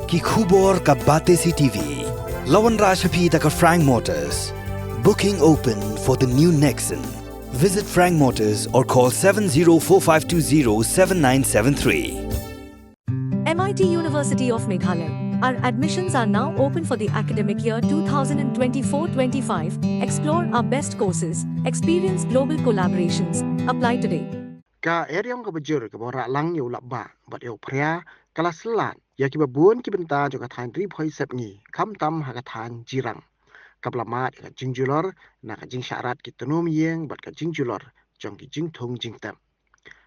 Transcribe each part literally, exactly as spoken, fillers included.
Ki khubor ka Batesi T V. La wanrah sha phi da ka Frank Motors. Booking open for the new Nexon. Visit Frank Motors or call seven zero four five two zero seven nine seven three. M I T University of Meghalaya. Our admissions are now open for the academic year two thousand twenty-four twenty-five. Explore our best courses, experience global collaborations. Apply today. Ka eriong kaba jur kaba wanrah lang ïa u lapbah bad ïa u phria ka la syllat ïa kiba bun ki bynta jong ka thaiñ Ri Bhoi Sepngi, khamtam ha ka thaiñ Jirang, kaba la mad ïa ka jingjulor na ka jingshah rat ki tnum ïing bad ka jingjulor jong ki jingthung jingtep.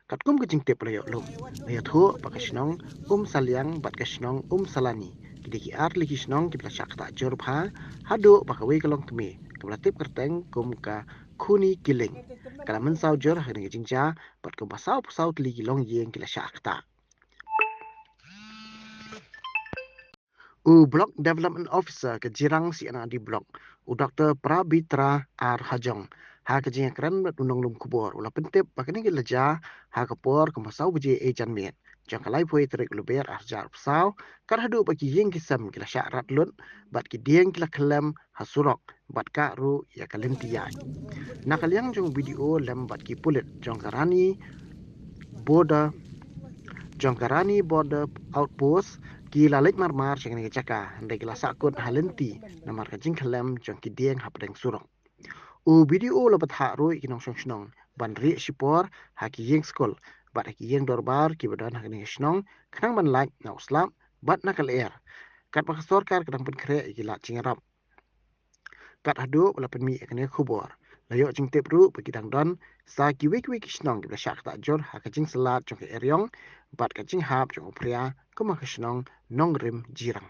Katkum ka jingtip ba la ïoh lum, la ïathuh ba ka shnong Umsaliang bad ka shnong Umsalani ki dei ki ar tylli ki shnong kiba la shah ktah jur bha, haduh ba kawei ka longkmie kaba la tip kyrteng kum ka Khuni Killing ka la mynsaw jur ha kane ka jingjia, bad kumba saw phew saw tylli ki longïing ki la shah ktah. U Block Development Officer ka Jirang C and R D Block, u Doctor Prabitra R Hajong, ha ka jingïakren bad u nonglum khubor, u la pyntip ba kane ka la jia ha ka por kumba saw baje janmiet jong ka laiphew tarik u Lber arhajar arphew saw, kat haduh ba ki ïing ki sem ki la shah rat lut bad ki dieng ki la khyllem ha surok bad kat ruh ïa ka lynti ïaid. Na ka liang jong B D O lem bad ki pulit jong ka Rani Border, jong ka Rani Border Outpost, ki la leit marmar sha kane ka jaka, hynrei ki la sahkut ha lynti namar ka jingkhyllem jong ki dieng hapdeng surok. U B D O la bthah ruh ïa ki nongshong shnong ban rieh shipor ha ki ïing skul bad ha ki ïing dorbar kiba don ha kane ka shnong, khnang ban lait na u slap bad na ka lyer, katba ka sorkar ka dang pynkhreh ïa ki lad jingïarap. Kat haduh ba la pynmih ïa kane ka khubor, la ïoh jingtip ruh ba ki dang don sa kiwei kiwei ki shnong kiba la shah ktah jur ha ka jingsyllat jong ka eriong bad ka jinghap jong u phria kum ha ka shnong Nongrim Jirang.